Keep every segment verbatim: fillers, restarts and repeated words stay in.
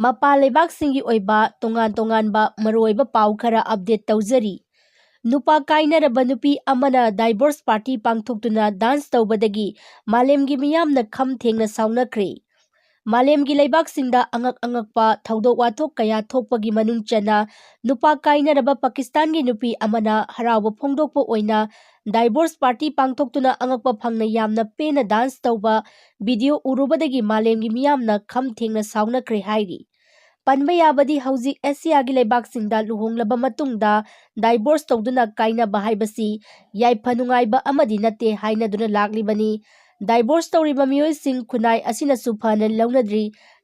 ꯃꯄꯥꯟ ꯂꯩꯕꯥꯛꯁꯤꯡꯒꯤ ꯑꯣꯏꯕ ꯇꯣꯉꯥꯟ ꯇꯣꯉꯥꯟꯕ ꯃꯔꯨꯑꯣꯏꯕ ꯄꯥꯎ ꯈꯔ update ꯇꯧꯖꯔꯤ꯫ ꯅꯨꯄꯥ ꯀꯥꯏꯅꯔꯕ ꯅꯨꯄꯤ ꯑꯃꯅ divorce party ꯄꯥꯡꯊꯣꯛꯇꯨꯅ dance ꯇꯧꯕꯗꯒꯤ ꯃꯥꯂꯦꯝꯒꯤ ꯃꯤꯌꯥꯝꯅ ꯈꯝ ꯊꯦꯡꯅ ꯁꯥꯎꯅꯈ꯭ꯔꯦ꯫ ꯃꯥꯂꯦꯝꯒꯤ ꯂꯩꯕꯥꯛꯁꯤꯡꯗ ꯑꯉꯛ ꯑꯉꯛꯄ ꯊꯧꯗꯣꯛ ꯋꯥꯊꯣꯛ ꯀꯌꯥ ꯊꯣꯛꯄꯒꯤ ꯃꯅꯨꯡ ꯆꯟꯅ ꯅꯨꯄꯥ ꯀꯥꯏꯅꯔꯕ ꯄꯥꯀꯤꯁꯇꯥꯟꯒꯤ ꯅꯨꯄꯤ ꯑꯃꯅ ꯍꯔꯥꯎꯕ ꯐꯣꯡꯗꯣꯛꯄ ꯑꯣꯏꯅ divorce party ꯄꯥꯡꯊꯣꯛꯇꯨꯅ ꯑꯉꯛꯄ ꯐꯪꯅ ꯌꯥꯝꯅ ꯄꯦꯟꯅ dance ꯇꯧꯕ video ꯎꯔꯨꯕꯗꯒꯤ ꯃꯥꯂꯦꯝꯒꯤ ꯃꯤꯌꯥꯝꯅ ꯈꯝ ꯊꯦꯡꯅ ꯁꯥꯎꯅꯈ꯭ꯔꯦ ꯍꯥꯏꯔꯤ꯫ ꯄꯟꯕ ꯌꯥꯕꯗꯤ ꯍꯧꯖꯤꯛ ꯑꯦꯁꯤꯌꯥꯒꯤ ꯂꯩꯕꯥꯛꯁꯤꯡꯗ ꯂꯨꯍꯣꯡꯂꯕ ꯃꯇꯨꯡꯗ divorce ꯇꯧꯗꯨꯅ ꯀꯥꯏꯅꯕ ꯍꯥꯏꯕꯁꯤ ꯌꯥꯏꯐ ꯅꯨꯡꯉꯥꯏꯕ ꯑꯃꯗꯤ ꯅꯠꯇꯦ ꯍꯥꯏꯅꯗꯨꯅ ꯂꯥꯛꯂꯤꯕꯅꯤ꯫ Divorce ꯇꯧꯔꯤꯕ ꯃꯤꯑꯣꯏꯁꯤꯡ ꯈꯨꯟꯅꯥꯏ ꯑꯁꯤꯅꯁꯨ ꯐꯅ ꯂꯧꯅꯗ꯭ꯔꯤ꯫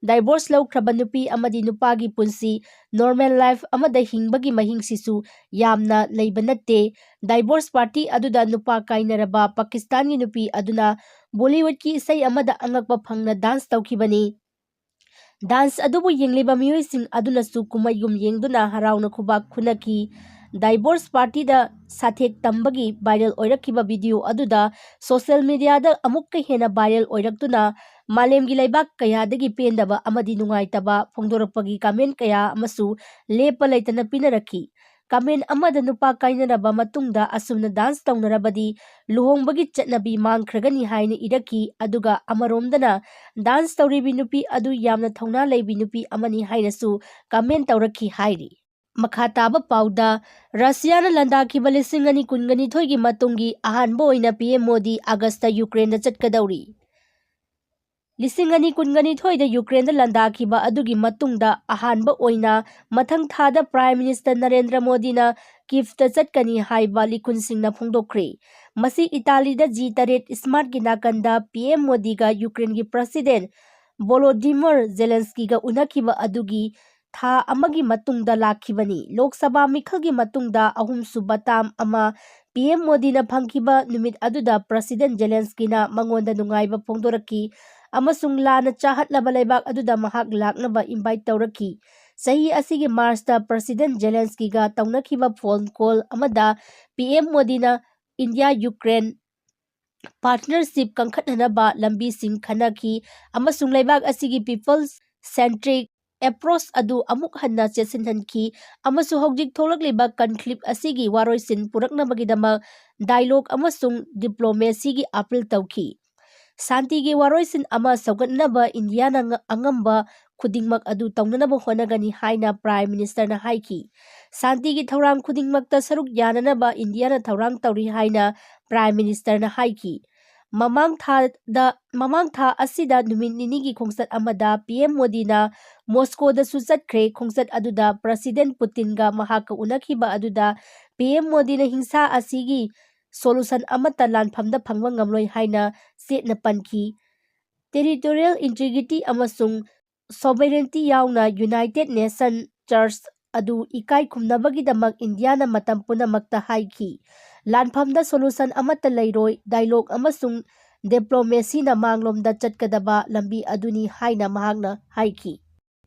Divorce ꯂꯧꯈ꯭ꯔꯕ ꯅꯨꯄꯤ ꯑꯃꯗꯤ ꯅꯨꯄꯥꯒꯤ ꯄꯨꯟꯁꯤ normal life ꯑꯃꯗ ꯍꯤꯡꯕꯒꯤ ꯃꯍꯤꯡꯁꯤꯁꯨ ꯌꯥꯝꯅ ꯂꯩꯕ ꯅꯠꯇꯦ꯫ Divorce party ꯑꯗꯨꯗ ꯅꯨꯄꯥ ꯀꯥꯏꯅꯔꯕ ꯄꯥꯀꯤꯁꯇꯥꯟꯒꯤ ꯅꯨꯄꯤ ꯑꯗꯨꯅ ꯕꯣꯂꯤꯋꯨꯗꯀꯤ ꯏꯁꯩ ꯑꯃꯗ ꯑꯉꯛꯄ ꯐꯪꯅ dance ꯇꯧꯈꯤꯕꯅꯤ꯫ Dance ꯑꯗꯨꯕꯨ ꯌꯦꯡꯂꯤꯕ ꯃꯤꯑꯣꯏꯁꯤꯡ ꯑꯗꯨꯅꯁꯨ ꯀꯨꯝꯍꯩꯒꯨꯝ ꯌꯦꯡꯗꯨꯅ ꯍꯔꯥꯎꯅ ꯈꯨꯕꯥꯛ ꯈꯨꯅꯈꯤ꯫ Divorce partyꯗ ꯁꯥꯊꯦꯛ ꯇꯝꯕꯒꯤ viral ꯑꯣꯏꯔꯛꯈꯤꯕ video ꯑꯗꯨꯗ social mediaꯗ ꯑꯃꯨꯛꯀ ꯍꯦꯟꯅ viral ꯑꯣꯏꯔꯛꯇꯨꯅ ꯃꯥꯂꯦꯝꯒꯤ ꯂꯩꯕꯥꯛ ꯀꯌꯥꯗꯒꯤ ꯄꯦꯟꯗꯕ ꯑꯃꯗꯤ ꯅꯨꯡꯉꯥꯏꯇꯕ ꯐꯣꯡꯗꯣꯔꯛꯄꯒꯤ comment ꯀꯌꯥ ꯑꯃꯁꯨ ꯂꯦꯞꯄ ꯂꯩꯇꯅ ꯄꯤꯅꯔꯛꯈꯤ꯫ Comment ꯑꯃꯗ ꯅꯨꯄꯥ ꯀꯥꯏꯅꯔꯕ ꯃꯇꯨꯡꯗ ꯑꯁꯨꯝꯅ dance ꯇꯧꯅꯔꯕꯗꯤ ꯂꯨꯍꯣꯡꯕꯒꯤ ꯆꯠꯅꯕꯤ ꯃꯥꯡꯈ꯭ꯔꯒꯅꯤ ꯍꯥꯏꯅ ꯏꯔꯛꯈꯤ꯫ ꯑꯗꯨꯒ ꯑꯃꯔꯣꯝꯗꯅ dance ꯇꯧꯔꯤꯕꯤ ꯅꯨꯄꯤ ꯑꯗꯨ ꯌꯥꯝꯅ ꯊꯧꯅꯥ ꯂꯩꯕꯤ ꯅꯨꯄꯤ ꯑꯃꯅꯤ ꯍꯥꯏꯅꯁꯨ comment ꯇꯧꯔꯛꯈꯤ ꯍꯥꯏꯔꯤ꯫ ꯃꯈꯥ ꯇꯥꯕ ꯄꯥꯎꯗ, ꯔꯁꯤꯌꯥꯅ ꯂꯥꯟꯗꯥꯈꯤꯕ ꯂꯤꯁꯤꯡ ꯑꯅꯤ ꯀꯨꯟꯒ ꯅꯤꯊꯣꯏꯒꯤ ꯃꯇꯨꯡꯒꯤ ꯑꯍꯥꯟꯕ ꯑꯣꯏꯅ PM ꯃꯣꯗꯤ ꯑꯥꯒꯁꯇ ꯌꯨꯀ꯭ꯔꯦꯟꯗ ꯆꯠꯀꯗꯧꯔꯤ꯫ ꯂꯤꯁꯤꯡ ꯑꯅꯤ ꯀꯨꯟꯒ ꯅꯤꯊꯣꯏꯗ ꯌꯨꯀ꯭ꯔꯦꯟꯗ ꯂꯥꯟꯗꯥꯈꯤꯕ ꯑꯗꯨꯒꯤ ꯃꯇꯨꯡꯗ ꯑꯍꯥꯟꯕ ꯑꯣꯏꯅ ꯃꯊꯪ ꯊꯥꯗ Prime Minister ꯅꯔꯦꯟꯗ꯭ꯔ ꯃꯣꯗꯤꯅ ꯀꯤꯐꯇ ꯆꯠꯀꯅꯤ ꯍꯥꯏꯕ ꯂꯤꯈꯨꯟꯁꯤꯡꯅ ꯐꯣꯡꯗꯣꯛꯈ꯭ꯔꯦ꯫ ꯃꯁꯤ ꯏꯇꯥꯂꯤꯗ G ꯇꯔꯦꯠ Smartꯀꯤ ꯅꯥꯀꯟꯗ PM ꯃꯣꯗꯤꯒ ꯌꯨꯀ꯭ꯔꯦꯟꯒꯤ President ꯚꯣꯂꯣꯗꯤꯃꯤꯔ ꯖꯦꯂꯦꯟꯁꯀꯤꯒ ꯎꯅꯈꯤꯕ ꯑꯗꯨꯒꯤ ꯊꯥ ꯑꯃꯒꯤ ꯃꯇꯨꯡꯗ ꯂꯥꯛꯈꯤꯕꯅꯤ꯫ ꯂꯣꯛ ꯁꯚꯥ ꯃꯤꯈꯜꯒꯤ ꯃꯇꯨꯡꯗ ꯑꯍꯨꯝꯁꯨꯕ term ꯑꯃ PM ꯃꯣꯗꯤꯅ ꯐꯪꯈꯤꯕ ꯅꯨꯃꯤꯠ ꯑꯗꯨꯗ President ꯖꯦꯂꯦꯟꯁꯀꯤꯅ ꯃꯉꯣꯟꯗ ꯅꯨꯡꯉꯥꯏꯕ ꯐꯣꯡꯗꯣꯔꯛꯈꯤ ꯑꯃꯁꯨꯡ ꯂꯥꯟꯅ ꯆꯥꯍꯠꯂꯕ ꯂꯩꯕꯥꯛ ꯑꯗꯨꯗ ꯃꯍꯥꯛ ꯂꯥꯛꯅꯕ invite ꯇꯧꯔꯛꯈꯤ꯫ ꯆꯍꯤ ꯑꯁꯤꯒꯤ Marchꯇ President ꯖꯦꯂꯦꯟꯁꯀꯤꯒ ꯇꯧꯅꯈꯤꯕ phone call ꯑꯃꯗ PM ꯃꯣꯗꯤꯅ ꯏꯟꯗꯤꯌꯥ ꯌꯨꯀ꯭ꯔꯦꯟ partnership ꯀꯟꯈꯠꯅꯅꯕ ꯂꯝꯕꯤꯁꯤꯡ ꯈꯟꯅꯈꯤ ꯑꯃꯁꯨꯡ ꯂꯩꯕꯥꯛ ꯑꯁꯤꯒꯤ people centric ꯑꯦꯄ꯭ꯔꯣꯆ ꯑꯗꯨ ꯑꯃꯨꯛ ꯍꯟꯅ ꯆꯦꯠꯁꯤꯟꯍꯟꯈꯤ ꯑꯃꯁꯨꯡ ꯍꯧꯖꯤꯛ ꯊꯣꯛꯂꯛꯂꯤꯕ ꯀꯟꯐ꯭ꯂꯤꯛ ꯑꯁꯤꯒꯤ ꯋꯥꯔꯣꯏꯁꯤꯟ ꯄꯨꯔꯛꯅꯕꯒꯤꯗꯃꯛ ꯗꯥꯏꯂꯣꯒ ꯑꯃꯁꯨꯡ ꯗꯤꯄ꯭ꯂꯣꯃꯦꯁꯤꯒꯤ ꯑꯥꯄꯤꯜ ꯇꯧꯈꯤ꯫ ꯁꯥꯟꯇꯤꯒꯤ ꯋꯥꯔꯣꯏꯁꯤꯟ ꯑꯃ ꯁꯧꯒꯠꯅꯕ ꯏꯟꯗꯤꯌꯥꯅ ꯉ-, ꯑꯉꯝꯕ ꯈꯨꯗꯤꯡꯃꯛ ꯑꯗꯨ ꯇꯧꯅꯅꯕ ꯍꯣꯠꯅꯒꯅꯤ ꯍꯥꯏꯅ ꯄ꯭ꯔꯥꯏꯝ ꯃꯤꯅꯤꯁꯇꯔꯅ ꯍꯥꯏꯈꯤ꯫ ꯁꯥꯟꯇꯤꯒꯤ ꯊꯧꯔꯥꯡ ꯈꯨꯗꯤꯡꯃꯛꯇ ꯁꯔꯨꯛ ꯌꯥꯅꯅꯕ ꯏꯟꯗꯤꯌꯥꯅ ꯊꯧꯔꯥꯡ ꯇꯧꯔꯤ ꯍꯥꯏꯅ ꯄ꯭ꯔꯥꯏꯝ ꯃꯤꯅꯤꯁꯇꯔꯅ ꯍꯥꯏꯈꯤ꯫ ꯃꯃꯥꯡ ꯊꯥꯗ, ꯃꯃꯥꯡ ꯊꯥ ꯑꯁꯤꯗ ꯅꯨꯃꯤꯠ ꯅꯤꯅꯤꯒꯤ ꯈꯣꯡꯆꯠ ꯑꯃꯗ ꯄꯤ ꯑꯦꯝ ꯃꯣꯗꯤꯅ ꯃꯣꯁꯀꯣꯗꯁꯨ ꯆꯠꯈ꯭ꯔꯦ꯫ ꯈꯣꯡꯆꯠ ꯑꯗꯨꯗ ꯄ꯭ꯔꯁꯤꯗꯦꯟ ꯄꯨꯇꯤꯟꯒ ꯃꯍꯥꯛꯀ ꯎꯅꯈꯤꯕ ꯑꯗꯨꯗ ꯄꯤ ꯑꯦꯝ ꯃꯣꯗꯤꯅ ꯍꯤꯡꯁꯥ ꯑꯁꯤꯒꯤ ꯁꯣꯂꯨꯁꯟ ꯑꯃꯠꯇ ꯂꯥꯟꯐꯝꯗ ꯐꯪꯕ ꯉꯝꯂꯣꯏ ꯍꯥꯏꯅ ꯆꯦꯠꯅ ꯄꯟꯈꯤ꯫ ꯇꯦꯔꯤꯇꯣꯔꯤꯌꯦꯜ ꯏꯟꯇꯤꯒ꯭ꯔꯤꯇꯤ ꯑꯃꯁꯨꯡ ꯁꯣꯚꯔꯦꯟꯇꯤ ꯌꯥꯎꯅ ꯌꯨꯅꯥꯏꯇꯦꯗ ꯅꯦꯁꯟ ꯆꯥꯔꯇꯔ ꯑꯗꯨ ꯏꯀꯥꯏ ꯈꯨꯝꯅꯕꯒꯤꯗꯃꯛ ꯏꯟꯗꯤꯌꯥꯅ ꯃꯇꯝ ꯄꯨꯝꯅꯃꯛꯇ ꯍꯥꯏꯈꯤ꯫ ꯂꯥꯟꯐꯝꯗ ꯁꯣꯂꯨꯁꯟ ꯑꯃꯠꯇ ꯂꯩꯔꯣꯏ, ꯗꯥꯏꯂꯣꯒ ꯑꯃꯁꯨꯡ ꯗꯤꯄ꯭ꯂꯣꯃꯦꯁꯤꯅ ꯃꯥꯡꯂꯣꯝꯗ ꯆꯠꯀꯗꯕ ꯂꯝꯕꯤ ꯑꯗꯨꯅꯤ ꯍꯥꯏꯅ ꯃꯍꯥꯛꯅ ꯍꯥꯏꯈꯤ꯫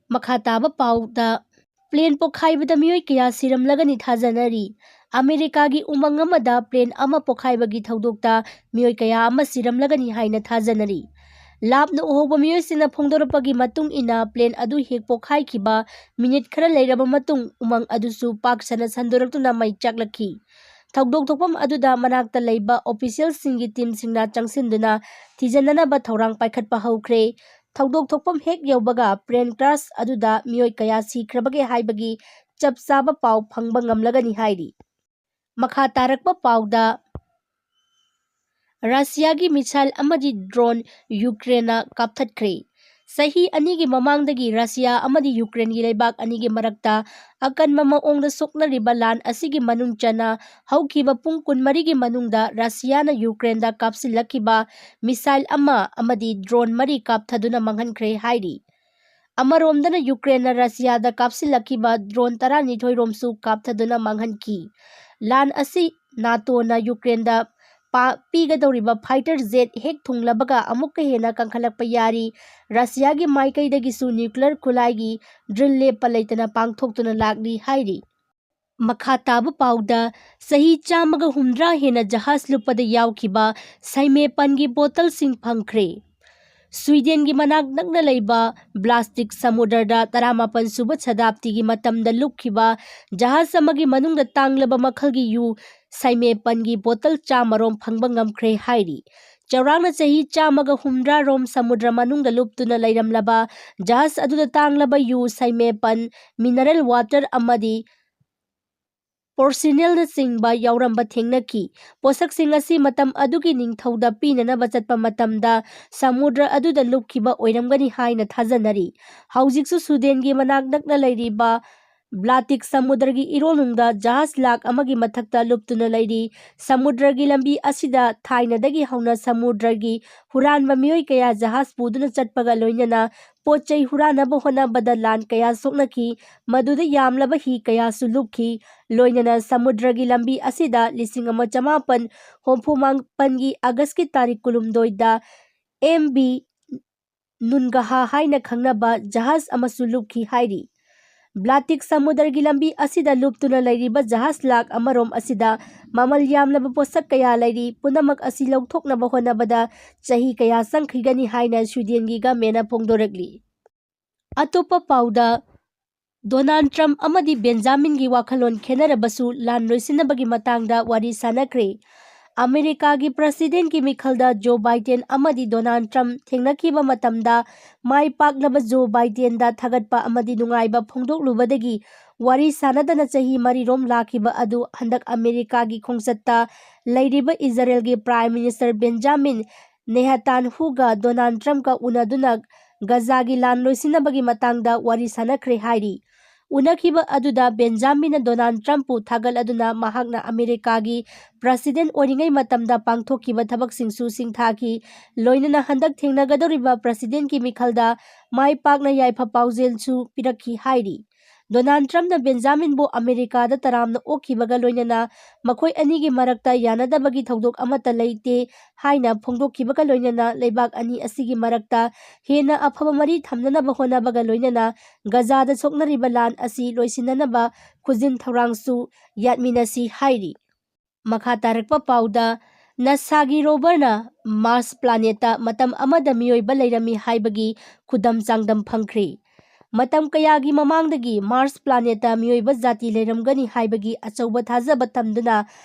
ꯃꯈꯥ ꯇꯥꯕ ꯄꯥꯎꯗ, ꯄ꯭ꯂꯦꯟ ꯄꯣꯈꯥꯏꯕꯗ ꯃꯤꯑꯣꯏ ꯀꯌꯥ ꯁꯤꯔꯝꯂꯒꯅꯤ ꯊꯥꯖꯅꯔꯤ꯫ ꯑꯃꯦꯔꯤꯀꯥꯒꯤ ꯎꯃꯪ ꯑꯃꯗ ꯄ꯭ꯂꯦꯟ ꯑꯃ ꯄꯣꯈꯥꯏꯕꯒꯤ ꯊꯧꯗꯣꯛꯇ ꯃꯤꯑꯣꯏ ꯀꯌꯥ ꯑꯃ ꯁꯤꯔꯝꯂꯒꯅꯤ ꯍꯥꯏꯅ ꯊꯥꯖꯅꯔꯤ꯫ ꯂꯥꯞꯅ ꯎꯍꯧꯕ ꯃꯤꯑꯣꯏꯁꯤꯡꯅ ꯐꯣꯡꯗꯣꯔꯛꯄꯒꯤ ꯃꯇꯨꯡ ꯏꯟꯅ, ꯄ꯭ꯂꯦꯟ ꯑꯗꯨ ꯍꯦꯛ ꯄꯣꯈꯥꯏꯈꯤꯕ ꯃꯤꯅꯤꯠ ꯈꯔ ꯂꯩꯔꯕ ꯃꯇꯨꯡ, ꯎꯃꯪ ꯑꯗꯨꯁꯨ ꯄꯥꯛ ꯁꯟꯅ ꯁꯟꯗꯣꯔꯛꯇꯨꯅ ꯃꯩ ꯆꯥꯛꯂꯛꯈꯤ꯫ ꯊꯧꯗꯣꯛ ꯊꯣꯛꯐꯝ ꯑꯗꯨꯗ ꯃꯅꯥꯛꯇ ꯂꯩꯕ ꯑꯣꯐꯤꯁꯤꯌꯦꯜꯁꯤꯡꯒꯤ ꯇꯤꯝꯁꯤꯡꯅ ꯆꯪꯁꯤꯟꯗꯨꯅ ꯊꯤꯖꯤꯟꯅꯅꯕ ꯊꯧꯔꯥꯡ ꯄꯥꯏꯈꯠꯄ ꯍꯧꯈ꯭ꯔꯦ꯫ ꯊꯧꯗꯣꯛ ꯊꯣꯛꯐꯝ ꯍꯦꯛ ꯌꯧꯕꯒ, ꯄ꯭ꯂꯦꯟ ꯀ꯭ꯔꯥꯁ ꯑꯗꯨꯗ ꯃꯤꯑꯣꯏ ꯀꯌꯥ ꯁꯤꯈ꯭ꯔꯕꯒꯦ ꯍꯥꯏꯕꯒꯤ ꯆꯞ ꯆꯥꯕ ꯄꯥꯎ ꯐꯪꯕ ꯉꯝꯂꯒꯅꯤ ꯍꯥꯏꯔꯤ꯫ ꯃꯈꯥ ꯇꯥꯔꯛꯄ ꯄꯥꯎꯗ, ꯔꯁꯤꯌꯥꯒꯤ ꯃꯤꯁꯥꯏꯜ ꯑꯃꯗꯤ ꯗ꯭ꯔꯣꯟ ꯌꯨꯀ꯭ꯔꯦꯟꯅ ꯀꯥꯞꯊꯠꯈ꯭ꯔꯦ꯫ ꯆꯍꯤ ꯑꯅꯤꯒꯤ ꯃꯃꯥꯡꯗꯒꯤ ꯔꯁꯤꯌꯥ ꯑꯃꯗꯤ ꯌꯨꯀ꯭ꯔꯦꯟꯒꯤ ꯂꯩꯕꯥꯛ ꯑꯅꯤꯒꯤ ꯃꯔꯛꯇ ꯑꯀꯟꯕ ꯃꯑꯣꯡꯗ ꯁꯣꯛꯅꯔꯤꯕ ꯂꯥꯟ ꯑꯁꯤꯒꯤ ꯃꯅꯨꯡ ꯆꯟꯅ ꯍꯧꯈꯤꯕ ꯄꯨꯡ ꯀꯨꯟꯃꯔꯤꯒꯤ ꯃꯅꯨꯡꯗ ꯔꯁꯤꯌꯥꯅ ꯌꯨꯀ꯭ꯔꯦꯟꯗ ꯀꯥꯞꯁꯤꯜꯂꯛꯈꯤꯕ ꯃꯤꯁꯥꯏꯜ ꯑꯃ ꯑꯃꯗꯤ ꯗ꯭ꯔꯣꯟ ꯃꯔꯤ ꯀꯥꯞꯊꯗꯨꯅ ꯃꯥꯡꯍꯟꯈ꯭ꯔꯦ ꯍꯥꯏꯔꯤ꯫ ꯑꯃꯔꯣꯝꯗꯅ ꯌꯨꯀ꯭ꯔꯦꯟꯅ ꯔꯁꯤꯌꯥꯗ ꯀꯥꯞꯁꯤꯜꯂꯛꯈꯤꯕ ꯗ꯭ꯔꯣꯟ ꯇꯔꯥꯅꯤꯊꯣꯏ ꯔꯣꯝꯁꯨ ꯀꯥꯞꯊꯗꯨꯅ ꯃꯥꯡꯍꯟꯈꯤ꯫ ꯂꯥꯟ ꯑꯁꯤ ꯅꯥꯇꯣꯅ ꯌꯨꯀ꯭ꯔꯦꯟꯗ ꯄꯥ-, ꯄꯤꯒꯗꯧꯔꯤꯕ ꯐꯥꯏꯇꯔ ꯖꯦꯠ ꯍꯦꯛ ꯊꯨꯡꯂꯕꯒ ꯑꯃꯨꯛꯀ ꯍꯦꯟꯅ ꯀꯟꯈꯠꯂꯛꯄ ꯌꯥꯔꯤ꯫ ꯔꯁꯤꯌꯥꯒꯤ ꯃꯥꯏꯀꯩꯗꯒꯤꯁꯨ ꯅ꯭ꯌꯨꯀ꯭ꯂꯤꯌꯔ ꯈꯨꯠꯂꯥꯏꯒꯤ ꯗ꯭ꯔꯤꯜ ꯂꯦꯞꯄ ꯂꯩꯇꯅ ꯄꯥꯡꯊꯣꯛꯇꯨꯅ ꯂꯥꯛꯂꯤ ꯍꯥꯏꯔꯤ꯫ ꯃꯈꯥ ꯇꯥꯕ ꯄꯥꯎꯗ, ꯆꯍꯤ ꯆꯥꯝꯃꯒ ꯍꯨꯝꯗ꯭ꯔꯥ ꯍꯦꯟꯅ ꯖꯍꯥꯖ ꯂꯨꯞꯄꯗ ꯌꯥꯎꯈꯤꯕ ꯁꯥꯏꯃꯦꯄꯟꯒꯤ ꯕꯣꯇꯜꯁꯤꯡ ꯐꯪꯈ꯭ꯔꯦ꯫ ꯁ꯭ꯋꯤꯗꯦꯟꯒꯤ ꯃꯅꯥꯛ ꯅꯛꯅ ꯂꯩꯕ ꯕ꯭ꯂꯥꯁꯇꯤꯛ ꯁꯃꯨꯗ꯭ꯔꯗ ꯇꯔꯥꯃꯥꯄꯟ ꯁꯨꯕ ꯁꯇꯥꯕꯗꯤꯒꯤ ꯃꯇꯝꯗ ꯂꯨꯞꯈꯤꯕ ꯖꯍꯥꯖ ꯑꯃꯒꯤ ꯃꯅꯨꯡꯗ ꯇꯥꯡꯂꯕ ꯃꯈꯜꯒꯤ ꯌꯨ ꯁꯥꯏꯃꯦꯄꯟꯒꯤ ꯕꯣꯇꯜ ꯆꯥꯝꯃꯔꯣꯝ ꯐꯪꯕ ꯉꯝꯈ꯭ꯔꯦ ꯍꯥꯏꯔꯤ꯫ ꯆꯥꯎꯔꯥꯛꯅ ꯆꯍꯤ ꯆꯥꯝꯃꯒ ꯍꯨꯝꯗ꯭ꯔꯥꯔꯣꯝ ꯁꯃꯨꯗ꯭ꯔ ꯃꯅꯨꯡꯗ ꯂꯨꯞꯇꯨꯅ ꯂꯩꯔꯝꯂꯕ ꯖꯍꯥꯖ ꯑꯗꯨꯗ ꯇꯥꯡꯂꯕ ꯌꯨ ꯁꯥꯏꯃꯦꯄꯟ, ꯃꯤꯅꯔꯦꯜ ꯋꯥꯇꯔ ꯑꯃꯗꯤ ꯄꯣꯔꯁꯤꯅꯦꯜꯅꯆꯤꯡꯕ ꯌꯥꯎꯔꯝꯕ ꯊꯦꯡꯅꯈꯤ꯫ ꯄꯣꯠꯁꯛꯁꯤꯡ ꯑꯁꯤ ꯃꯇꯝ ꯑꯗꯨꯒꯤ ꯅꯤꯡꯊꯧꯗ ꯄꯤꯅꯅꯕ ꯆꯠꯄ ꯃꯇꯝꯗ ꯁꯃꯨꯗ꯭ꯔ ꯑꯗꯨꯗ ꯂꯨꯞꯈꯤꯕ ꯑꯣꯏꯔꯝꯒꯅꯤ ꯍꯥꯏꯅ ꯊꯥꯖꯅꯔꯤ꯫ ꯍꯧꯖꯤꯛꯁꯨ ꯁ꯭ꯋꯤꯗꯦꯟꯒꯤ ꯃꯅꯥꯛ ꯅꯛꯅ ꯂꯩꯔꯤꯕ ꯕ꯭ꯂꯥꯇꯤꯛ ꯁꯃꯨꯗ꯭ꯔꯒꯤ ꯏꯔꯣꯜꯅꯨꯡꯗ ꯖꯍꯥꯖ ꯂꯥꯈ ꯑꯃꯒꯤ ꯃꯊꯛꯇ ꯂꯨꯞꯇꯨꯅ ꯂꯩꯔꯤ꯫ ꯁꯃꯨꯗ꯭ꯔꯒꯤ ꯂꯝꯕꯤ ꯑꯁꯤꯗ ꯊꯥꯏꯅꯗꯒꯤ ꯍꯧꯅ ꯁꯃꯨꯗ꯭ꯔꯒꯤ ꯍꯨꯔꯥꯟꯕ ꯃꯤꯑꯣꯏ ꯀꯌꯥ ꯖꯍꯥꯖ ꯄꯨꯗꯨꯅ ꯆꯠꯄꯒ ꯂꯣꯏꯅꯅ ꯄꯣꯠ ꯆꯩ ꯍꯨꯔꯥꯟꯅꯕ ꯍꯣꯠꯅꯕꯗ ꯂꯥꯟ ꯀꯌꯥ ꯁꯣꯛꯅꯈꯤ꯫ ꯃꯗꯨꯗ ꯌꯥꯝꯂꯕ ꯍꯤ ꯀꯌꯥꯁꯨ ꯂꯨꯞꯈꯤ꯫ ꯂꯣꯏꯅꯅ ꯁꯃꯨꯗ꯭ꯔꯒꯤ ꯂꯝꯕꯤ ꯑꯁꯤꯗ ꯂꯤꯁꯤꯡ ꯑꯃ ꯆꯃꯥꯄꯟ ꯍꯨꯝꯐꯨ ꯃꯥꯄꯟꯒꯤ ꯑꯥꯒꯁꯀꯤ ꯇꯥꯔꯤꯛ ꯀꯨꯟꯍꯨꯝꯗꯣꯏꯗ ꯑꯦꯝ ꯕꯤ ꯅꯨꯟꯒꯍꯥ ꯍꯥꯏꯅ ꯈꯪꯅꯕ ꯖꯍꯥꯖ ꯑꯃꯁꯨ ꯂꯨꯞꯈꯤ ꯍꯥꯏꯔꯤ꯫ ꯕ꯭ꯂꯥꯇꯤꯛ ꯁꯃꯨꯗ꯭ꯔꯒꯤ ꯂꯝꯕꯤ ꯑꯁꯤꯗ ꯂꯨꯞꯇꯨꯅ ꯂꯩꯔꯤꯕ ꯖꯍꯥꯖ ꯂꯥꯈ ꯑꯃꯔꯣꯝ ꯑꯁꯤꯗ ꯃꯃꯜ ꯌꯥꯝꯂꯕ ꯄꯣꯠꯁꯛ ꯀꯌꯥ ꯂꯩꯔꯤ꯫ ꯄꯨꯝꯅꯃꯛ ꯑꯁꯤ ꯂꯧꯊꯣꯛꯅꯕ ꯍꯣꯠꯅꯕꯗ ꯆꯍꯤ ꯀꯌꯥ ꯆꯪꯈꯤꯒꯅꯤ ꯍꯥꯏꯅ ꯁ꯭ꯋꯤꯗꯦꯟꯒꯤ ꯒꯃꯦꯟꯅ ꯐꯣꯡꯗꯣꯔꯛꯂꯤ꯫ ꯑꯇꯣꯞꯄ ꯄꯥꯎꯗ, ꯗꯣꯅꯥꯜꯗ ꯇ꯭ꯔꯝꯞ ꯑꯃꯗꯤ ꯕꯦꯟꯖꯥꯃꯤꯟꯒꯤ ꯋꯥꯈꯜꯂꯣꯟ ꯈꯦꯠꯅꯔꯕꯁꯨ ꯂꯥꯟ ꯂꯣꯏꯁꯤꯟꯅꯕꯒꯤ ꯃꯇꯥꯡꯗ ꯋꯥꯔꯤ ꯁꯥꯟꯅꯈ꯭ꯔꯦ꯫ ꯑꯃꯦꯔꯤꯀꯥꯒꯤ ꯄ꯭ꯔꯁꯤꯗꯦꯟꯠꯀꯤ ꯃꯤꯈꯜꯗ ꯖꯣ ꯕꯥꯏꯗꯦꯟ ꯑꯃꯗꯤ ꯗꯣꯅꯥꯜꯗ ꯇ꯭ꯔꯝꯞ ꯊꯦꯡꯅꯈꯤꯕ ꯃꯇꯝꯗ ꯃꯥꯏ ꯄꯥꯛꯂꯕ ꯖꯣ ꯕꯥꯏꯗꯦꯟꯗ ꯊꯥꯒꯠꯄ ꯑꯃꯗꯤ ꯅꯨꯡꯉꯥꯏꯕ ꯐꯣꯡꯗꯣꯛꯂꯨꯕꯗꯒꯤ ꯋꯥꯔꯤ ꯁꯥꯟꯅꯗꯅ ꯆꯍꯤ ꯃꯔꯤꯔꯣꯝ ꯂꯥꯛꯈꯤꯕ ꯑꯗꯨ ꯍꯟꯗꯛ ꯑꯃꯦꯔꯤꯀꯥꯒꯤ ꯈꯣꯡꯆꯠꯇ ꯂꯩꯔꯤꯕ ꯏꯖꯔꯦꯜꯒꯤ ꯄ꯭ꯔꯥꯏꯝ ꯃꯤꯅꯤꯁꯇꯔ ꯕꯦꯟꯖꯥꯃꯤꯟ ꯅꯦꯍꯥꯇꯥꯟꯍꯨꯒ ꯗꯣꯅꯥꯜꯗ ꯇ꯭ꯔꯝꯞꯀ ꯎꯅꯗꯨꯅ ꯒꯖꯥꯒꯤ ꯂꯥꯟ ꯂꯣꯏꯁꯤꯟꯅꯕꯒꯤ ꯃꯇꯥꯡꯗ ꯋꯥꯔꯤ ꯁꯥꯟꯅꯈ꯭ꯔꯦ ꯍꯥꯏꯔꯤ꯫ ꯎꯅꯈꯤꯕ ꯑꯗꯨꯗ ꯕꯦꯟꯖꯥꯃꯤꯟꯅ ꯗꯣꯅꯥꯜꯗ ꯇ꯭ꯔꯝꯞꯄꯨ ꯊꯥꯒꯠꯂꯗꯨꯅ ꯃꯍꯥꯛꯅ ꯑꯃꯦꯔꯤꯀꯥꯒꯤ ꯄ꯭ꯔꯁꯤꯗꯦꯟꯠ ꯑꯣꯏꯔꯤꯉꯩ ꯃꯇꯝꯗ ꯄꯥꯡꯊꯣꯛꯈꯤꯕ ꯊꯕꯛꯁꯤꯡꯁꯨ ꯁꯤꯡꯊꯥꯈꯤ꯫ ꯂꯣꯏꯅꯅ ꯍꯟꯗꯛ ꯊꯦꯡꯅꯒꯗꯧꯔꯤꯕ ꯄ꯭ꯔꯁꯤꯗꯦꯟꯠꯀꯤ ꯃꯤꯈꯜꯗ ꯃꯥꯏ ꯄꯥꯛꯅ ꯌꯥꯏꯐ ꯄꯥꯎꯖꯦꯜꯁꯨ ꯄꯤꯔꯛꯈꯤ ꯍꯥꯏꯔꯤ꯫ ꯗꯣꯅꯥꯜꯗ ꯇ꯭ꯔꯝꯞꯅ ꯕꯦꯟꯖꯥꯃꯤꯟꯕꯨ ꯑꯃꯦꯔꯤꯀꯥꯗ ꯇꯔꯥꯝꯅ ꯑꯣꯛꯈꯤꯕꯒ ꯂꯣꯏꯅꯅ ꯃꯈꯣꯏ ꯑꯅꯤꯒꯤ ꯃꯔꯛꯇ ꯌꯥꯅꯗꯕꯒꯤ ꯊꯧꯗꯣꯛ ꯑꯃꯠꯇ ꯂꯩꯇꯦ ꯍꯥꯏꯅ ꯐꯣꯡꯗꯣꯛꯈꯤꯕꯒ ꯂꯣꯏꯅꯅ ꯂꯩꯕꯥꯛ ꯑꯅꯤ ꯑꯁꯤꯒꯤ ꯃꯔꯛꯇ ꯍꯦꯟꯅ ꯑꯐꯕ ꯃꯔꯤ ꯊꯝꯅꯅꯕ ꯍꯣꯠꯅꯕꯒ ꯂꯣꯏꯅꯅ ꯒꯖꯥꯗ ꯁꯣꯛꯅꯔꯤꯕ ꯂꯥꯟ ꯑꯁꯤ ꯂꯣꯏꯁꯤꯟꯅꯅꯕ ꯈꯨꯖꯤꯟ ꯊꯧꯔꯥꯡꯁꯨ ꯌꯥꯠꯃꯤꯟꯅꯁꯤ ꯍꯥꯏꯔꯤ꯫ ꯃꯈꯥ ꯇꯥꯔꯛꯄ ꯄꯥꯎꯗ, ꯅꯥꯁꯥꯒꯤ ꯔꯣꯚꯔꯅ ꯃꯥꯔꯁ ꯄ꯭ꯂꯥꯅꯦꯠꯇ ꯃꯇꯝ ꯑꯃꯗ ꯃꯤꯑꯣꯏꯕ ꯂꯩꯔꯝꯃꯤ ꯍꯥꯏꯕꯒꯤ ꯈꯨꯗꯝ ꯆꯥꯡꯗꯝ ꯐꯪꯈ꯭ꯔꯦ꯫ ꯃꯇꯝ ꯀꯌꯥꯒꯤ ꯃꯃꯥꯡꯗꯒꯤ ꯃꯥꯔꯁ ꯄ꯭ꯂꯥꯅꯦꯠꯇ ꯃꯤꯑꯣꯏꯕ ꯖꯥꯇꯤ ꯂꯩꯔꯝꯒꯅꯤ ꯍꯥꯏꯕꯒꯤ ꯑꯆꯧꯕ ꯊꯥꯖꯕ ꯊꯝꯗꯨꯅ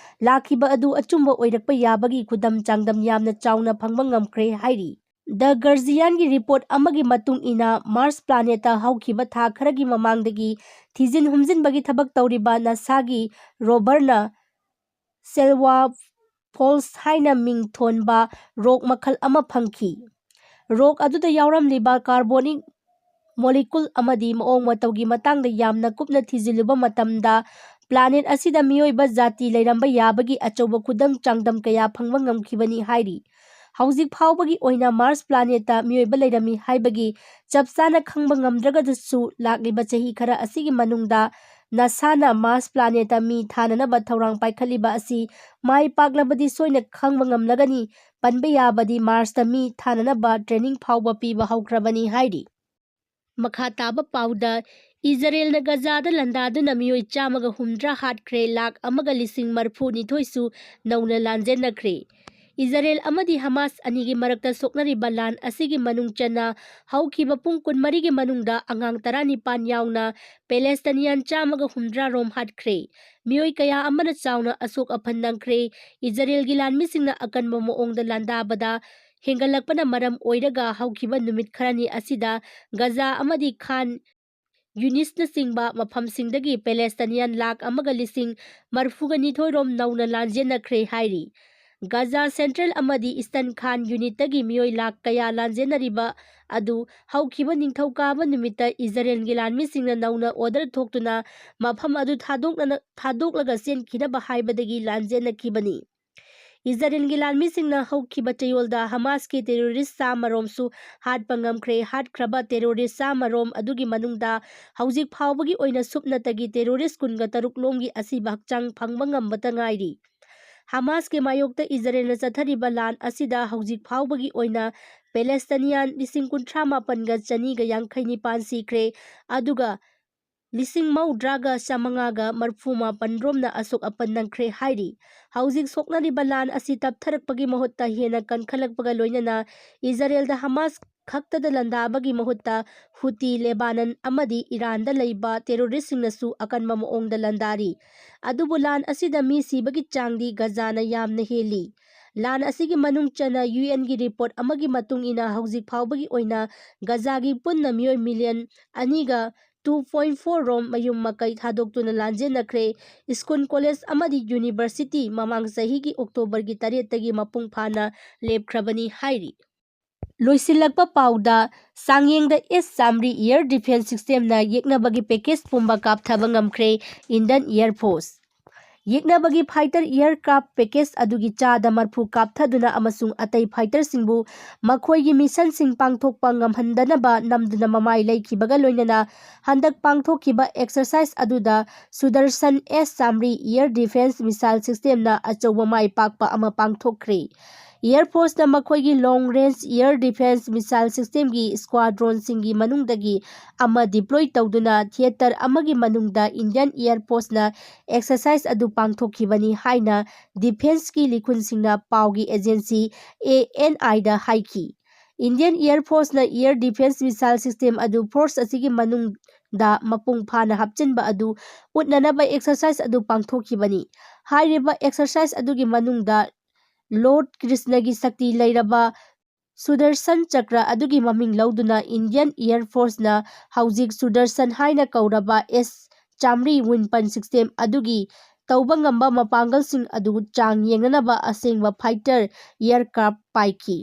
ꯂꯥꯛꯈꯤꯕ ꯑꯗꯨ ꯑꯆꯨꯝꯕ ꯑꯣꯏꯔꯛꯄ ꯌꯥꯕꯒꯤ ꯈꯨꯗꯝ ꯆꯥꯡꯗꯝ ꯌꯥꯝꯅ ꯆꯥꯎꯅ ꯐꯪꯕ ꯉꯝꯈ꯭ꯔꯦ ꯍꯥꯏꯔꯤ꯫ ꯗ ꯒꯥꯔꯖꯤꯌꯥꯟꯒꯤ ꯔꯤꯄꯣꯔꯠ ꯑꯃꯒꯤ ꯃꯇꯨꯡ ꯏꯟꯅ, ꯃꯥꯔꯁ ꯄ꯭ꯂꯥꯅꯦꯠꯇ ꯍꯧꯈꯤꯕ ꯊꯥ ꯈꯔꯒꯤ ꯃꯃꯥꯡꯗꯒꯤ ꯊꯤꯖꯤꯟ ꯍꯨꯝꯖꯤꯟꯕꯒꯤ ꯊꯕꯛ ꯇꯧꯔꯤꯕ ꯅꯥꯁꯥꯒꯤ ꯔꯣꯚꯔꯅ ꯁꯦꯜꯋꯥ ꯐꯣꯜꯁ ꯍꯥꯏꯅ ꯃꯤꯡ ꯊꯣꯟꯕ ꯔꯣꯛ ꯃꯈꯜ ꯑꯃ ꯐꯪꯈꯤ꯫ ꯔꯣꯛ ꯑꯗꯨꯗ ꯌꯥꯎꯔꯝꯂꯤꯕ ꯀꯥꯔꯕꯣꯅꯤꯛ ꯃꯣꯂꯤꯀꯨꯜ ꯑꯃꯗꯤ ꯃꯑꯣꯡ ꯃꯇꯧꯒꯤ ꯃꯇꯥꯡꯗ ꯌꯥꯝꯅ ꯀꯨꯞꯅ ꯊꯤꯖꯤꯜꯂꯨꯕ ꯃꯇꯝꯗ, ꯄ꯭ꯂꯥꯅꯦꯠ ꯑꯁꯤꯗ ꯃꯤꯑꯣꯏꯕ ꯖꯥꯇꯤ ꯂꯩꯔꯝꯕ ꯌꯥꯕꯒꯤ ꯑꯆꯧꯕ ꯈꯨꯗꯝ ꯆꯥꯡꯗꯝ ꯀꯌꯥ ꯐꯪꯕ ꯉꯝꯈꯤꯕꯅꯤ ꯍꯥꯏꯔꯤ꯫ ꯍꯧꯖꯤꯛ ꯐꯥꯎꯕꯒꯤ ꯑꯣꯏꯅ ꯃꯥꯔꯁ ꯄ꯭ꯂꯥꯅꯦꯠꯇ ꯃꯤꯑꯣꯏꯕ ꯂꯩꯔꯝꯃꯤ ꯍꯥꯏꯕꯒꯤ ꯆꯞ ꯆꯥꯅ ꯈꯪꯕ ꯉꯝꯗ꯭ꯔꯒꯁꯨ, ꯂꯥꯛꯂꯤꯕ ꯆꯍꯤ ꯈꯔ ꯑꯁꯤꯒꯤ ꯃꯅꯨꯡꯗ ꯅꯥꯁꯥꯅ ꯃꯥꯔꯁ ꯄ꯭ꯂꯥꯅꯦꯠꯇ ꯃꯤ ꯊꯥꯅꯅꯕ ꯊꯧꯔꯥꯡ ꯄꯥꯏꯈꯠꯂꯤꯕ ꯑꯁꯤ ꯃꯥꯏ ꯄꯥꯛꯂꯕꯗꯤ ꯁꯣꯏꯅ ꯈꯪꯕ ꯉꯝꯂꯒꯅꯤ꯫ ꯄꯟꯕ ꯌꯥꯕꯗꯤ, ꯃꯥꯔꯁꯇ ꯃꯤ ꯊꯥꯅꯅꯕ ꯇ꯭ꯔꯦꯅꯤꯡ ꯐꯥꯎꯕ ꯄꯤꯕ ꯍꯧꯈ꯭ꯔꯕꯅꯤ ꯍꯥꯏꯔꯤ꯫ ꯃꯈꯥ ꯇꯥꯕ ꯄꯥꯎꯗ, ꯏꯖꯔꯦꯜꯅ ꯒꯖꯥꯗ ꯂꯥꯟꯗꯥꯗꯨꯅ ꯃꯤꯑꯣꯏ ꯆꯥꯝꯃꯒ ꯍꯨꯝꯗ꯭ꯔꯥ ꯍꯥꯠꯈ꯭ꯔꯦ, ꯂꯥꯈ ꯑꯃꯒ ꯂꯤꯁꯤꯡ ꯃꯔꯤꯐꯨ ꯅꯤꯊꯣꯏꯁꯨ ꯅꯧꯅ ꯂꯥꯟꯖꯦꯟꯅꯈ꯭ꯔꯦ꯫ ꯏꯖꯔꯦꯜ ꯑꯃꯗꯤ ꯍꯃꯥꯁ ꯑꯅꯤꯒꯤ ꯃꯔꯛꯇ ꯁꯣꯛꯅꯔꯤꯕ ꯂꯥꯟ ꯑꯁꯤꯒꯤ ꯃꯅꯨꯡ ꯆꯟꯅ ꯍꯧꯈꯤꯕ ꯄꯨꯡ ꯀꯨꯟꯃꯔꯤꯒꯤ ꯃꯅꯨꯡꯗ ꯑꯉꯥꯡ ꯇꯔꯥꯅꯤꯄꯥꯟ ꯌꯥꯎꯅ ꯄꯦꯂꯦꯁꯇꯥꯅꯤꯌꯥꯟ ꯆꯥꯝꯃꯒ ꯍꯨꯝꯗ꯭ꯔꯥ ꯔꯣꯝ ꯍꯥꯠꯈ꯭ꯔꯦ꯫ ꯃꯤꯑꯣꯏ ꯀꯌꯥ ꯑꯃꯅ ꯆꯥꯎꯅ ꯑꯁꯣꯛ ꯑꯄꯟ ꯅꯪꯈ꯭ꯔꯦ꯫ ꯏꯖꯔꯦꯜꯒꯤ ꯂꯥꯟꯃꯤꯁꯤꯡꯅ ꯑꯀꯟꯕ ꯃꯑꯣꯡꯗ ꯂꯥꯟꯗꯥꯕꯗ ꯍꯦꯟꯒꯠꯂꯛꯄꯅ ꯃꯔꯝ ꯑꯣꯏꯔꯒ ꯍꯧꯈꯤꯕ ꯅꯨꯃꯤꯠ ꯈꯔꯅꯤ ꯑꯁꯤꯗ ꯒꯖꯥ ꯑꯃꯗꯤ ꯈꯥꯟ ꯌꯨꯅꯤꯁꯅꯆꯤꯡꯕ ꯃꯐꯝꯁꯤꯡꯗꯒꯤ ꯄꯦꯂꯦꯁꯇꯥꯅꯤꯌꯥꯟ ꯂꯥꯈ ꯑꯃꯒ ꯂꯤꯁꯤꯡ ꯃꯔꯤꯐꯨꯒ ꯅꯤꯊꯣꯏ ꯔꯣꯝ ꯅꯧꯅ ꯂꯥꯟꯖꯦꯟꯅꯈ꯭ꯔꯦ ꯍꯥꯏꯔꯤ꯫ ꯒꯖꯥ ꯁꯦꯟꯇ꯭ꯔꯦꯜ ꯑꯃꯗꯤ ꯏꯁꯇꯔꯟ ꯈꯥꯟ ꯌꯨꯅꯤꯠꯇꯒꯤ ꯃꯤꯑꯣꯏ ꯂꯥꯈ ꯀꯌꯥ ꯂꯥꯟꯖꯦꯟꯅꯔꯤꯕ ꯑꯗꯨ ꯍꯧꯈꯤꯕ ꯅꯤꯡꯊꯧꯀꯥꯕ ꯅꯨꯃꯤꯠꯇ ꯏꯖꯔꯦꯜꯒꯤ ꯂꯥꯟꯃꯤꯁꯤꯡꯅ ꯅꯧꯅ ꯑꯣꯔꯗꯔ ꯊꯣꯛꯇꯨꯅ ꯃꯐꯝ ꯑꯗꯨ ꯊꯥꯗꯣꯛꯅꯅ-, ꯊꯥꯗꯣꯛꯂꯒ ꯆꯦꯟꯈꯤꯅꯕ ꯍꯥꯏꯕꯗꯒꯤ ꯂꯥꯟꯖꯦꯟꯅꯈꯤꯕꯅꯤ꯫ ꯏꯖꯔꯦꯜꯒꯤ ꯂꯥꯟꯃꯤꯁꯤꯡꯅ ꯍꯧꯈꯤꯕ ꯆꯌꯣꯜꯗ ꯍꯃꯥꯁꯀꯤ ꯇꯦꯔꯣꯔꯤꯁ ꯆꯥꯝꯃ ꯔꯣꯝꯁꯨ ꯍꯥꯠꯄ ꯉꯝꯈ꯭ꯔꯦ꯫ ꯍꯥꯠꯈ꯭ꯔꯕ ꯇꯦꯔꯣꯔꯤꯁ ꯆꯥꯝꯃ ꯔꯣꯝ ꯑꯗꯨꯒꯤ ꯃꯅꯨꯡꯗ ꯍꯧꯖꯤꯛ ꯐꯥꯎꯕꯒꯤ ꯑꯣꯏꯅ ꯁꯨꯞꯅꯇꯒꯤ ꯇꯦꯔꯣꯔꯤꯁ ꯀꯨꯟꯒ ꯇꯔꯨꯛ ꯂꯣꯝꯒꯤ ꯑꯁꯤꯕ ꯍꯛꯆꯥꯡ ꯐꯪꯕ ꯉꯝꯕꯇ ꯉꯥꯏꯔꯤ꯫ ꯍꯃꯥꯁꯀꯤ ꯃꯥꯌꯣꯛꯇ ꯏꯖꯔꯦꯜꯅ ꯆꯠꯊꯔꯤꯕ ꯂꯥꯟ ꯑꯁꯤꯗ ꯍꯧꯖꯤꯛ ꯐꯥꯎꯕꯒꯤ ꯑꯣꯏꯅ ꯄꯦꯂꯦꯁꯇꯥꯅꯤꯌꯥꯟ ꯂꯤꯁꯤꯡ ꯀꯨꯟꯊ꯭ꯔꯥ ꯃꯥꯄꯟꯒ ꯆꯅꯤꯒ ꯌꯥꯡꯈꯩ ꯅꯤꯄꯥꯟ ꯁꯤꯈ꯭ꯔꯦ, ꯑꯗꯨꯒ ꯂꯤꯁꯤꯡ ꯃꯧꯗ꯭ꯔꯥꯒ ꯆꯥꯃꯉꯥꯒ ꯃꯔꯐꯨ ꯃꯥꯄꯟ ꯔꯣꯝꯅ ꯑꯁꯣꯛ ꯑꯄꯟ ꯅꯪꯈ꯭ꯔꯦ ꯍꯥꯏꯔꯤ꯫ ꯍꯧꯖꯤꯛ ꯁꯣꯛꯅꯔꯤꯕ ꯂꯥꯟ ꯑꯁꯤ ꯇꯞꯊꯔꯛꯄꯒꯤ ꯃꯍꯨꯠꯇ ꯍꯦꯟꯅ ꯀꯟꯈꯠꯂꯛꯄꯒ ꯂꯣꯏꯅꯅ ꯏꯖꯔꯦꯜꯗ ꯍꯃꯥꯁ ꯈꯛꯇꯗ ꯂꯥꯟꯗꯥꯕꯒꯤ ꯃꯍꯨꯠꯇ ꯍꯨꯇꯤ, ꯂꯦꯕꯥꯅꯟ ꯑꯃꯗꯤ ꯏꯔꯥꯟꯗ ꯂꯩꯕ ꯇꯦꯔꯣꯔꯤꯁꯁꯤꯡꯅꯁꯨ ꯑꯀꯟꯕ ꯃꯑꯣꯡꯗ ꯂꯥꯟꯗꯥꯔꯤ꯫ ꯑꯗꯨꯕꯨ ꯂꯥꯟ ꯑꯁꯤꯗ ꯃꯤ ꯁꯤꯕꯒꯤ ꯆꯥꯡꯗꯤ ꯒꯖꯥꯅ ꯌꯥꯝꯅ ꯍꯦꯜꯂꯤ꯫ ꯂꯥꯟ ꯑꯁꯤꯒꯤ ꯃꯅꯨꯡ ꯆꯟꯅ ꯌꯨ ꯑꯦꯟꯒꯤ ꯔꯤꯄꯣꯔꯠ ꯑꯃꯒꯤ ꯃꯇꯨꯡ ꯏꯟꯅ ꯍꯧꯖꯤꯛ ꯐꯥꯎꯕꯒꯤ ꯑꯣꯏꯅ ꯒꯖꯥꯒꯤ ꯄꯨꯟꯅ ꯃꯤꯑꯣꯏ ꯃꯤꯂꯤꯌꯟ ꯑꯅꯤꯒ two point four ꯔꯣꯝ ꯃꯌꯨꯝ ꯃꯀꯩ ꯊꯥꯗꯣꯛꯇꯨꯅ ꯂꯥꯟꯖꯦꯟꯅꯈ꯭ꯔꯦ꯫ ꯁ꯭ꯀꯨꯜ, ꯀꯣꯂꯦꯖ ꯑꯃꯗꯤ ꯌꯨꯅꯤꯚꯔꯁꯤꯇꯤ ꯃꯃꯥꯡ ꯆꯍꯤꯒꯤ ꯑꯣꯛꯇꯣꯕꯔꯒꯤ ꯇꯔꯦꯠꯇꯒꯤ ꯃꯄꯨꯡ ꯐꯥꯅ ꯂꯦꯞꯈ꯭ꯔꯕꯅꯤ ꯍꯥꯏꯔꯤ꯫ ꯂꯣꯏꯁꯤꯜꯂꯛꯄ ꯄꯥꯎꯗ, ꯆꯥꯡꯌꯦꯡꯗ ꯑꯦꯁ ꯆꯥꯃꯔꯤ air defence systemꯅ ꯌꯦꯛꯅꯕꯒꯤ package ꯄꯨꯝꯕ ꯀꯥꯞꯊꯕ ꯉꯝꯈ꯭ꯔꯦ Indian Air Force꯫ ꯌꯦꯛꯅꯕꯒꯤ fighter aircraft package ꯑꯗꯨꯒꯤ ꯆꯥꯗ ꯃꯔꯐꯨ ꯀꯥꯞꯊꯗꯨꯅ ꯑꯃꯁꯨꯡ ꯑꯇꯩ fighterꯁꯤꯡꯕꯨ ꯃꯈꯣꯏꯒꯤ missionꯁꯤꯡ ꯄꯥꯡꯊꯣꯛꯄ ꯉꯝꯍꯟꯗꯅꯕ ꯅꯝꯗꯨꯅ ꯃꯃꯥꯏ ꯂꯩꯈꯤꯕꯒ ꯂꯣꯏꯅꯅ ꯍꯟꯗꯛ ꯄꯥꯡꯊꯣꯛꯈꯤꯕ exercise ꯑꯗꯨꯗ ꯁꯨꯗꯔꯁꯟ ꯑꯦꯁ ꯆꯥꯃꯔꯤ air defence missile systemꯅ ꯑꯆꯧꯕ ꯃꯥꯏ ꯄꯥꯛꯄ ꯑꯃ ꯄꯥꯡꯊꯣꯛꯈ꯭ꯔꯦ꯫ Air Forceꯅ ꯃꯈꯣꯏꯒꯤ long range air defence missile systemꯒꯤ squadronꯁꯤꯡꯒꯤ ꯃꯅꯨꯡꯗꯒꯤ ꯑꯃ deploy ꯇꯧꯗꯨꯅ theater ꯑꯃꯒꯤ ꯃꯅꯨꯡꯗ Indian Air Forceꯅ exercise ꯑꯗꯨ ꯄꯥꯡꯊꯣꯛꯈꯤꯕꯅꯤ ꯍꯥꯏꯅ defenceꯀꯤ ꯂꯤꯈꯨꯟꯁꯤꯡꯅ ꯄꯥꯎꯒꯤ agency ANIꯗ ꯍꯥꯏꯈꯤ꯫ Indian Air Forceꯅ air defence missile system ꯑꯗꯨ force ꯑꯁꯤꯒꯤ ꯃꯅꯨꯡꯗ ꯃꯄꯨꯡ ꯐꯥꯅ ꯍꯥꯞꯆꯤꯟꯕ ꯑꯗꯨ ꯎꯠꯅꯅꯕ exercise ꯑꯗꯨ ꯄꯥꯡꯊꯣꯛꯈꯤꯕꯅꯤ꯫ ꯍꯥꯏꯔꯤꯕ exercise ꯑꯗꯨꯒꯤ ꯃꯅꯨꯡꯗ Lord ꯀ꯭ꯔꯤꯁꯅꯒꯤ ꯁꯛꯇꯤ ꯂꯩꯔꯕ ꯁꯨꯗꯔꯁꯟ ꯆꯀ꯭ꯔ ꯑꯗꯨꯒꯤ ꯃꯃꯤꯡ ꯂꯧꯗꯨꯅ Indian Air Forceꯅ ꯍꯧꯖꯤꯛ ꯁꯨꯗꯔꯁꯟ ꯍꯥꯏꯅ ꯀꯧꯔꯕ ꯑꯦꯁ ꯆꯥꯃꯔꯤ weapon system ꯑꯗꯨꯒꯤ ꯇꯧꯕ ꯉꯝꯕ ꯃꯄꯥꯡꯒꯜꯁꯤꯡ ꯑꯗꯨ ꯆꯥꯡ ꯌꯦꯡꯅꯅꯕ ꯑꯁꯦꯡꯕ fighter aircraft ꯄꯥꯏꯈꯤ꯫